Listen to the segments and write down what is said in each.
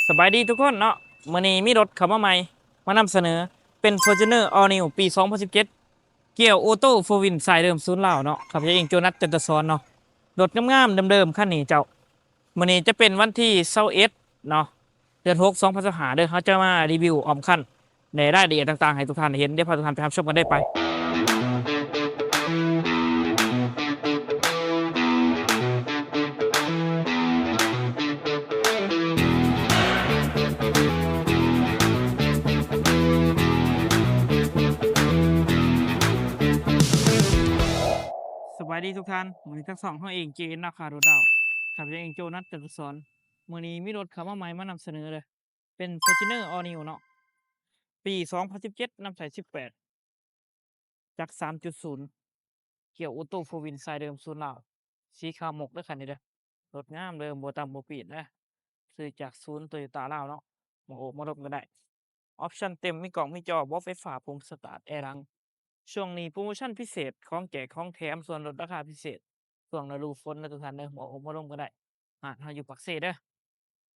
ສະບາຍດີທຸກຄົນເນາະ, ມື້ນີ້ມີລົດເຂົ້າມາໃໝ່ ມານຳສະເໜີ ເປັນ Fortuner All New ປີສອງພັນສິບເຈັດ ກຽວໂອໂຕ້ ໂຟວີນ ສາຍເດີມສູນລາວເນາະ. ຂ້າພະເຈົ້າເອງ ໂຈນັດ ຈັນທະສອນເນາະ. ລົດງາມໆ ເດີມໆ ຄັນນີ້ເຈົ້າ. ມື້ນີ້ຈະເປັນວັນທີຊາວເອັດເນາະ ເດືອນຫົກ ສອງພັນຊາວຫ້າເດີ. ເຮົາຈະມາຣີວິວອ້ອມຄັນ ແລະ ລາຍລະອຽດຕ່າງໆ ໃຫ້ທຸກທ່ານໄດ້ເຫັນ. ດຽວພາທຸກທ່ານໄປຮັບຊົມກັນເດີ ໄປ. ສະບາຍດີທຸກທ່ານ, ມື້ນີ້ທາງຊ່ອງເຮົາເອງ ເຈເອັນ ລາວຄ້າໂດດດາວ. ຂ້າພະເຈົ້າເອງ ໂຈນັດ ຈັນທະສອນ. ມື້ນີ້ມີລົດເຂົ້າມາໃໝ່ ມານຳສະເໜີເດີ. ເປັນ Fortuner All New ເນາະ ປີສອງພັນສິບເຈັດ ນຳໃຊ້ສິບແປດ ຈັກສາມຈຸດສູນ ກຽວໂອໂຕ້ ໂຟວີນ ສາຍເດີມສູນລາວ ສີຂາວໝົກເດີຄັນນີ້ເດີ. ລົດງາມເດີ ບໍ່ຕຳບໍ່ປີດເດີ. ຊື້ຈາກສູນໂຕໂຍຕ້າລາວເນາະ, ມາໂອ້ມາລົມກັນໄດ້. ອອບຊັນເຕັມ ມີກ້ອງ ມີຈໍ ເບາະໄຟຟ້າ ປຸ່ມສະຕາດ ແອຫຼັງ. ຊ່ວງນີ້ໂປຣໂມຊັນພິເສດ ຂອງແຈກຂອງແຖມ ສ່ວນລົດລາຄາພິເສດ ຊ່ວງລະດູຝົນເດີທຸກທ່ານເດີ. ມາໂອ້ມາລົມກັນໄດ້. ຮ້ານເຮົາຢູ່ປາກເຊເດີ.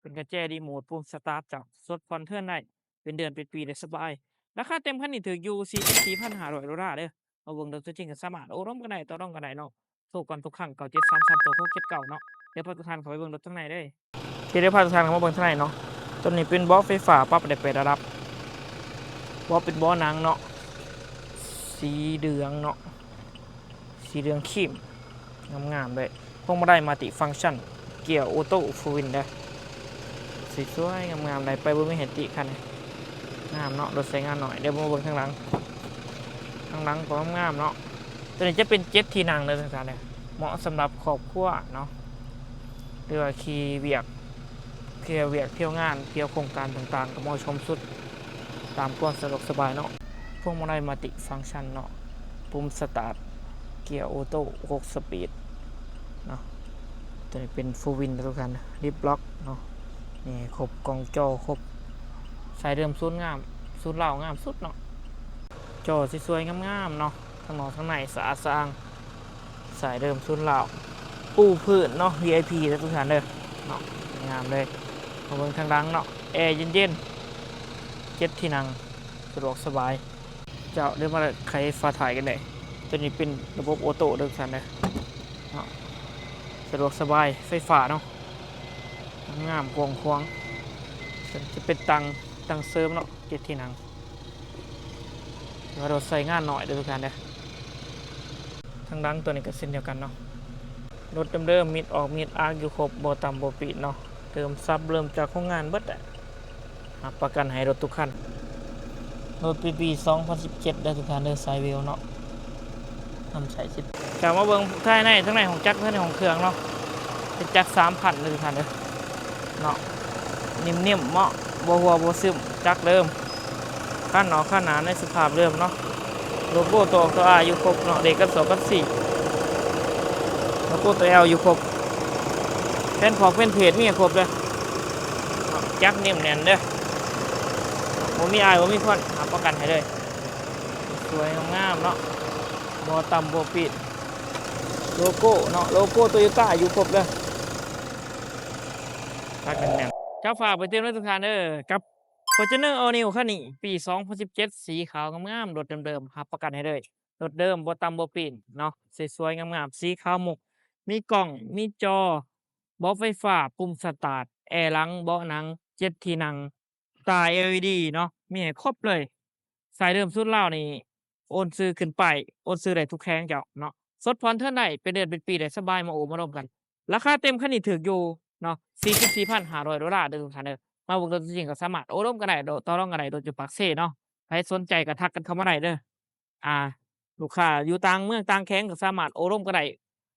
ເປັນກະແຈຣີໂມດ ປຸ່ມສະຕາດເຈົ້າ, ສົດຜ່ອນເທີນໄດ້ ເປັນເດືອນເປັນປີໄດ້ສະບາຍ. ລາຄາເຕັມຄັນນີ້ຖືກຢູ່ ສີ່ສິບສີ່ພັນຫ້າຮ້ອຍໂດລາເດີ. ມາເບິ່ງໂດຍຕົວຈິງກໍສາມາດໂອ້ລົມກັນໄດ້ ຕໍ່ລອງກັນໄດ້ເນາະ. ໂທກ່ອນທຸກຄັ້ງ ເກົ້າເຈັດສາມສາມ ໂຕຫົກເຈັດເກົ້າເນາະ. ດຽວພາທຸກທ່ານເຂົ້າໄປເບິ່ງລົດທາງໃນເດີ. ໂອເຄ ດຽວພາທຸກທ່ານເຂົ້າມາເບິ່ງທາງໃນເນາະ. ຕົວນີ້ເປັນເບາະໄຟຟ້າ ປັບໄດ້ແປດລະດັບ. ເບາະເປັນເບາະໜັງເນາະ ສີເຫຼືອງເນາະ. ສີເຫຼືອງຄຣີມ ງາມໆເລີຍ. ພວງມາໄລມັລຕິຟັງຊັນ ກຽວໂອໂຕ້ ໂຟວີນເດີ. ສວຍໆ ງາມໆ ໄດ້ໄປບໍ່ມີໃຫ້ຕິຄັນນີ້. ງາມເນາະ, ລົດໃຊ້ງານໜ້ອຍ. ດຽວມາເບິ່ງທາງຫຼັງ. ທາງຫຼັງກໍງາມໆເນາະ. ຕົວນີ້ຈະເປັນເຈັດທີ່ນັ່ງເດີທ່ານເດີ. ເໝາະສຳລັບຄອບຄົວເນາະ ຫຼືວ່າຂີ່ວຽກ ເພື່ອວຽກທ່ຽວງານ ທ່ຽວໂຄງການຕ່າງໆ ກໍເໝາະສົມສຸດ ຕາມຄວາມສະດວກສະບາຍເນາະ. ພວງມາໄລມັລຕິຟັງຊັນເນາະ, ປຸ່ມສະຕາດ, ເກຍໂອໂຕ້ ຫົກສະປີດເນາະ. ຕົວນີ້ເປັນໂຟວີນເດີທຸກທ່ານ, ລິບລັອກເນາະ. ນີ້ຄົບ, ກ້ອງຈໍຄົບ, ສາຍເດີມສູນງາມ, ສູນລາວງາມສຸດເນາະ. ຈໍສວຍໆ ງາມໆເນາະ, ທາງນອກທາງໃນສະອາດສະອ້າງ. ສາຍເດີມສູນລາວ ປູພື້ນເນາະ ວີໄອພີເດີທຸກທ່ານເດີເນາະ, ງາມເລີຍ. ມາເບິ່ງທາງຫຼັງເນາະ, ແອເຢັນໆ ເຈັດທີ່ນັ່ງ ສະດວກສະບາຍ. ເຈົ້າ ດຽວມາໄຂຝາທ້າຍກັນໄດ້. ຕົວນີ້ເປັນລະບົບໂອໂຕ້ເດີທ່ານເດີເນາະ, ສະດວກສະບາຍ ໄຟຟ້າເນາະ, ງາມກວ້າງຂວາງ. ຈະເປັນຕັ່ງ, ຕັ່ງເສີມເນາະ ເຈັດທີ່ນັ່ງ. ວ່າລົດໃຊ້ງານໜ້ອຍເດີທຸກທ່ານເດີ. ທາງຫຼັງຕົວນີ້ກໍເຊັ່ນດຽວກັນເນາະ, ລົດເດີມໆ ມິດອອກມິດອາກຢູ່ຄົບ, ບໍ່ຕຳບໍ່ປີດເນາະ. ເດີມສັບເລີ່ມຈາກໂຮງງານເບິດແຫຼະ, ຮັບປະກັນໃຫ້ລົດທຸກຄັນ. ລົດປີ ປີສອງພັນສິບເຈັດເດີທຸກທ່ານເດີ, ສາຍເວວເນາະ. ນຳໃຊ້ສິບ ເຈົ້າມາເບິ່ງພາຍໃນ, ທາງໃນຂອງຈັກ ພາຍໃນຂອງເຄື່ອງເນາະ, ເປັນຈັກສາມພັນເດີທ່ານເດີເນາະ. ນິ້ມໆ ເໝາະ, ບໍ່ຮົ່ວບໍ່ຊຶມ, ຈັກເດີມ. ຄັນນອກຄັນໜ້າໃນສະພາບເດີມເນາະ. ໂລໂກ້ຕົວ ຕົວ R ຢູ່ຄົບເນາະ, ເລກກັນສອງກັນສີ່. ໂລໂກ້ຕົວ L ຢູ່ຄົບ. ແຜ່ນຂອບແຜ່ນເພດມີໃຫ້ຄົບເດີ. ຈັກນິ້ມແໜ້ນເດີ, ບໍ່ມີອາຍ ບໍ່ມີຄວັນ, ຮັບປະກັນໃຫ້ເລີຍ. ສວຍງາມໆເນາະ, ບໍ່ຕຳບໍ່ປີດ. ໂລໂກ້ເນາະ, ໂລໂກ້ໂຕໂຍຕ້າຢູ່ຄົບເດີ. ຈັກແໜ້ນໆ. ເຈົ້າ ຝາກໄປເຕືອນໄວ້ທຸກທ່ານເດີ, ກັບ ຟໍຈູນເນີ ອໍນິວ ຄັນນີ້ ປີສອງພັນສິບເຈັດ ສີຂາວງາມໆ, ລົດເດີມໆ ຮັບປະກັນໃຫ້ເລີຍ. ລົດເດີມ ບໍ່ຕຳບໍ່ປີ້ນເນາະ, ສວຍໆ ງາມໆ ສີຂາວໝົກ, ມີກ້ອງ ມີຈໍ ເບາະໄຟຟ້າ, ປຸ່ມສະຕາດ, ແອຫຼັງ, ເບາະໜັງ ເຈັດທີ່ນັ່ງ, ຕາ ແອລອີດີ ເນາະ, ມີໃຫ້ຄົບເລີຍ. ສາຍເດີມສູນລາວນີ້ ໂອນຊື່ຂຶ້ນປ້າຍ, ໂອນຊື່ໄດ້ທຸກແຂວງເຈົ້າເນາະ. ສົດຜ່ອນເທີນໄດ້ ເປັນເດືອນເປັນປີໄດ້ສະບາຍ, ມາໂອ້ມາລົມກັນ. ລາຄາເຕັມຄັນນີ້ຖືກຢູ່ເນາະ, ສີ່ສິບສີ່ພັນຫ້າຮ້ອຍໂດລາເດີທຸກທ່ານເດີ. ມາເບິ່ງໂຕຈິງກໍສາມາດໂອ້ລົມກັນໄດ້, ໂດ ຕໍ່ລອງກັນໄດ້, ໂດນຢູ່ປາກເຊເນາະ. ໃຜສົນໃຈກໍທັກກັນເຂົ້າມາໄດ້ເດີ. ອ່າ ລູກຄ້າຢູ່ຕ່າງເມືອງຕ່າງແຂວງກໍສາມາດໂອ້ລົມກັນໄດ້,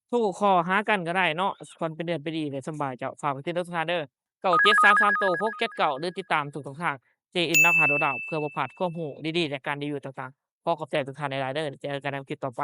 ໂທຂໍຫາກັນກໍໄດ້ເນາະ. ຜ່ອນເປັນເດືອນເປັນປີໄດ້ສະບາຍເຈົ້າ. ຝາກໄປເຕືອນທຸກທ່ານເດີ, ເກົ້າເຈັດສາມສາມໂຕຫົກເຈັດເກົ້າ ຫຼືຕິດຕາມທຸກຊ່ອງທາງ ເຈເອັນ ລາວຄ້າໂດດດາວ ເພື່ອບໍ່ພາດຄວາມຮູ້ດີໆ ແລະ ການຣີວິວຕ່າງໆ. ຂໍຂອບໃຈທຸກທ່ານຫຼາຍໆເດີ, ເຈີກັນໃນຄລິບຕໍ່ໄປ.